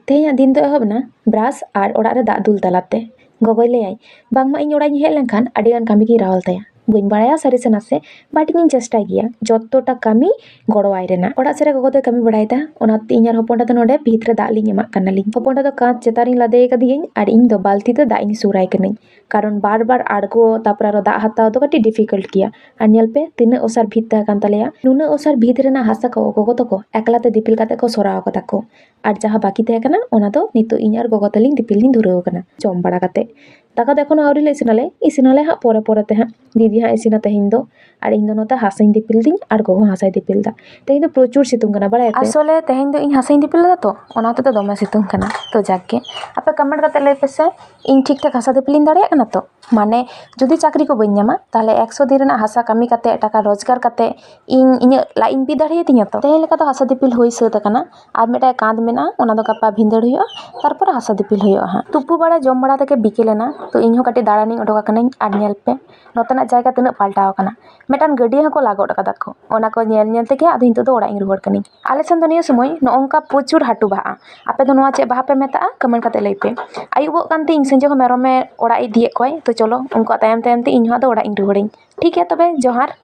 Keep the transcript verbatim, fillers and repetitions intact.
ᱛᱮᱦᱮᱧᱟᱜ ᱫᱤᱱ ᱫᱚ ᱮᱦᱚᱵ ᱮᱱᱟ ᱵᱨᱟᱥ ᱟᱨ ᱚᱲᱟᱜ ᱨᱮ ᱫᱟᱜ ᱫᱩᱞ ᱛᱟᱞᱟᱛᱮ᱾ ᱜᱚᱜᱚᱭ ᱞᱟᱹᱭᱟᱭ, ᱵᱟᱝᱢᱟ ᱤᱧ ᱚᱲᱟᱜ ᱤᱧ ᱦᱮᱡ ᱞᱮᱱᱠᱷᱟᱱ ᱟᱹᱰᱤ ᱜᱟᱱ ᱠᱟᱹᱢᱤ ᱜᱤᱧ ᱨᱟᱣᱟᱞ ᱛᱟᱭᱟ᱾ ᱵᱟᱹᱧ ᱵᱟᱲᱟᱭᱟ ᱥᱟᱹᱨᱤ ᱥᱮ ᱱᱟᱥᱮ, but ᱤᱧᱤᱧ ᱪᱮᱥᱴᱟᱭ ᱜᱮᱭᱟ ᱡᱚᱛᱚᱴᱟ ᱠᱟᱹᱢᱤ ᱜᱚᱲᱚᱣᱟᱭ ᱨᱮᱱᱟᱜ᱾ ᱚᱲᱟᱜ ᱥᱮᱫ ᱨᱮ ᱜᱚᱜᱚ ᱫᱚᱭ ᱠᱟᱹᱢᱤ ᱵᱟᱲᱟᱭᱮᱫᱟ, ᱚᱱᱟᱛᱮ ᱤᱧ ᱟᱨ ᱦᱚᱯᱚᱱ ᱮᱨᱟ ᱫᱚ ᱱᱚᱰᱮ ᱵᱷᱤᱛ ᱨᱮ ᱫᱟᱜ ᱞᱤᱧ ᱮᱢᱟᱜ ᱠᱟᱱᱟᱞᱤᱧ᱾ ᱦᱚᱯᱚᱱ ᱮᱨᱟ ᱫᱚ ᱠᱟᱸᱛ ᱪᱮᱛᱟᱱ ᱨᱤᱧ ᱞᱟᱫᱮ ᱟᱠᱟᱫᱮᱭᱟᱹᱧ ᱟᱨ ᱤᱧ ᱫᱚ ᱵᱟᱹᱞᱛᱤ ᱛᱮ ᱫᱟᱜ ᱤᱧ ᱥᱩᱨᱟᱭ ᱠᱟᱹᱱᱟᱹᱧ, ᱠᱟᱨᱚᱱ ᱵᱟᱨ ᱵᱟᱨ ᱟᱬᱜᱚ ᱛᱟᱨᱯᱚᱨ ᱟᱨᱚ ᱫᱟᱜ ᱦᱟᱛᱟᱣ ᱫᱚ ᱠᱟᱹᱴᱤᱡ difficult ᱜᱮᱭᱟ᱾ ᱟᱨ ᱧᱮᱞ ᱯᱮ, ᱛᱤᱱᱟᱹᱜ ᱚᱥᱟᱨ ᱵᱷᱤᱛ ᱛᱟᱦᱮᱸ ᱠᱟᱱ ᱛᱟᱞᱮᱭᱟ, ᱱᱩᱱᱟᱹᱜ ᱚᱥᱟᱨ ᱵᱷᱤᱛ ᱨᱮᱱᱟᱜ ᱦᱟᱥᱟ ᱠᱚ ᱜᱚᱜᱚ ᱛᱟᱠᱚ ᱮᱠᱞᱟ ᱛᱮ ᱫᱤᱯᱤᱞ ᱠᱟᱛᱮ ᱠᱚ ᱥᱚᱨᱟᱣ ᱟᱠᱟᱫᱟ ᱠᱚ᱾ ᱟᱨ ᱡᱟᱦᱟᱸ ᱵᱟᱹᱠᱤ ᱛᱟᱦᱮᱸ ᱠᱟᱱᱟ, ᱚᱱᱟ ᱫᱚ ᱱᱤᱛᱚᱜ ᱤᱧ ᱟᱨ ᱜᱚᱜᱚ ᱛᱟᱹᱞᱤᱧ ᱫᱤᱯᱤᱞ ᱞᱤᱧ ᱫᱷᱩᱨᱟᱹᱣ ᱟᱠᱟᱱᱟ ᱡᱚᱢ ᱵᱟᱲᱟ ᱠᱟᱛᱮ᱾ ᱫᱟᱠᱟ ᱫᱚ ᱮᱠᱷᱚᱱᱳ ᱟᱹᱣᱨᱤ ᱞᱮ ᱤᱥᱤᱱᱟᱞᱮ, ᱤᱥᱤᱱᱟᱞᱮ ᱦᱟᱸᱜ ᱯᱚᱨᱮ ᱯᱚᱨᱮ ᱛᱮ ᱦᱟᱸᱜ᱾ ᱫᱤᱫᱤ ᱦᱟᱸᱜ ᱤᱥᱤᱱᱟ ᱛᱮᱦᱮᱧ ᱫᱚ, ᱟᱨ ᱤᱧ ᱫᱚ ᱱᱚᱛᱮ ᱦᱟᱥᱟᱧ ᱫᱤᱯᱤᱞ ᱫᱤᱧ ᱟᱨ ᱜᱚᱜᱚ ᱦᱚᱸ ᱦᱟᱥᱟᱭ ᱫᱤᱯᱤᱞ ᱫᱟ᱾ ᱛᱮᱦᱮᱧ ᱫᱚ ᱯᱨᱚᱪᱩᱨ ᱥᱤᱛᱩᱝ ᱠᱟᱱᱟ, ᱵᱟᱲᱟᱭᱟᱯᱮ? ᱟᱥᱚᱞᱮ ᱛᱮᱦᱮᱧ ᱫᱚ ᱤᱧ ᱦᱟᱥᱟᱧ ᱫᱤᱯᱤᱞ ᱞᱮᱫᱟ ᱛᱚ, ᱚᱱᱟ ᱦᱚᱛᱮᱡ ᱛᱮ ᱫᱚᱢᱮ ᱥᱤᱛᱩᱝ ᱠᱟᱱᱟ᱾ ᱛᱚ ᱡᱟᱠ ᱜᱮ, ᱟᱯᱮ comment ᱠᱟᱛᱮ ᱞᱟᱹᱭ ᱯᱮᱥᱮ, ᱤᱧ ᱴᱷᱤᱠ ᱴᱷᱟᱠ ᱦᱟᱥᱟ ᱫᱤᱯᱤᱞᱤᱧ ᱫᱟᱲᱮᱭᱟᱜ ᱠᱟᱱᱟ ᱛᱚ? ᱢᱟᱱᱮ, ᱡᱩᱫᱤ ᱪᱟᱹᱠᱨᱤ ᱠᱚ ᱵᱟᱹᱧ ᱧᱟᱢᱟ, ᱛᱟᱦᱞᱮ ᱮᱠᱥᱚ ᱫᱤᱱ ᱨᱮᱱᱟᱜ ᱦᱟᱥᱟ ᱠᱟᱹᱢᱤ ᱠᱟᱛᱮ, ᱴᱟᱠᱟ ᱨᱳᱡᱽᱜᱟᱨ ᱠᱟᱛᱮ ᱤᱧ ᱤᱧᱟᱹᱜ ᱞᱟᱡ ᱤᱧ ᱵᱤ ᱫᱟᱲᱮᱭᱟᱛᱤᱧᱟ ᱛᱚ? ᱛᱮᱦᱮᱧ ᱞᱮᱠᱟ ᱫᱚ ᱦᱟᱥᱟ ᱫᱤᱯᱤᱞ ᱦᱩᱭ ᱥᱟᱹᱛ ᱟᱠᱟᱱᱟ, ᱟᱨ ᱢᱤᱫᱴᱟᱝ ᱠᱟᱸᱛ ᱢᱮᱱᱟᱜᱼᱟ, ᱚᱱᱟ ᱫᱚ ᱜᱟᱯᱟ ᱵᱷᱤᱸᱫᱟᱹᱲ ᱦᱩᱭᱩᱜᱼᱟ, ᱛᱟᱨᱯᱚᱨᱮ ᱦᱟᱥᱟ ᱫᱤᱯᱤᱞ ᱦᱩᱭᱩᱜᱼᱟ ᱦᱟᱸᱜ᱾ ᱛᱩᱯᱩ ᱵᱟᱲᱟ ᱡᱚᱢ ᱵᱟᱲᱟ ᱛᱮᱜᱮ ᱵᱤᱠᱮᱞ ᱮᱱᱟ, ᱛᱚ ᱤᱧ ᱦᱚᱸ ᱠᱟᱹᱴᱤᱡ ᱫᱟᱬᱟᱱᱤᱧ ᱚᱰᱚᱠ ᱟᱠᱟᱱᱟᱹᱧ᱾ ᱟᱨ ᱧᱮᱞ ᱯᱮ, ᱱᱚᱛᱮᱱᱟᱜ ᱡᱟᱭᱜᱟ ᱛᱤᱱᱟᱹᱜ ᱯᱟᱞᱴᱟᱣ ᱟᱠᱟᱱᱟ᱾ ᱢᱤᱫᱴᱟᱝ ᱜᱟᱹᱰᱭᱟᱹ ᱦᱚᱸᱠᱚ ᱞᱟ ᱜᱚᱫ ᱟᱠᱟᱫᱟ ᱠᱚ, ᱚᱱᱟ ᱠᱚ ᱧᱮᱞ ᱧᱮᱞ ᱛᱮᱜᱮ ᱟᱫᱚ ᱱᱤᱛᱚᱜ ᱫᱚ ᱚᱲᱟᱜ ᱤᱧ ᱨᱩᱣᱟᱹᱲ ᱠᱟᱹᱱᱟᱹᱧ᱾ ᱟᱞᱮ ᱥᱮᱱ ᱫᱚ ᱱᱤᱭᱟᱹ ᱥᱚᱢᱚᱭ ᱱᱚᱜᱼᱚ ᱱᱚᱝᱠᱟ ᱯᱨᱚᱪᱩᱨ ᱦᱟᱹᱴᱩ ᱵᱟᱦᱟᱜᱼᱟ᱾ ᱟᱯᱮ ᱫᱚ ᱱᱚᱣᱟ ᱪᱮᱫ ᱵᱟᱦᱟ ᱯᱮ ᱢᱮᱛᱟᱜᱼᱟ? comment ᱠᱟᱛᱮ ᱞᱟᱹᱭ ᱯᱮ᱾ ᱟᱹᱭᱩᱵᱚᱜ ᱠᱟᱱᱛᱮ ᱤᱧ ᱥᱮᱱ ᱡᱚᱠᱷᱚᱱ ᱢᱮᱨᱚᱢᱮ ᱚᱲᱟᱜ ᱤᱫᱤᱭᱮᱫ ᱠᱚᱣᱟᱭ, ᱛᱚ ᱪᱚᱞᱚ ᱩᱱᱠᱩᱣᱟᱜ ᱛᱟᱭᱚᱢ ᱛᱟᱭᱚᱢ ᱛᱮ ᱤᱧ ᱦᱚᱸ ᱟᱫᱚ ᱚᱲᱟᱜ ᱤᱧ ᱨᱩᱣᱟᱹᱲᱟᱹᱧ᱾ ᱴᱷᱤᱠ ᱜᱮᱭᱟ ᱛᱚᱵᱮ, ᱡᱚᱦᱟᱨ᱾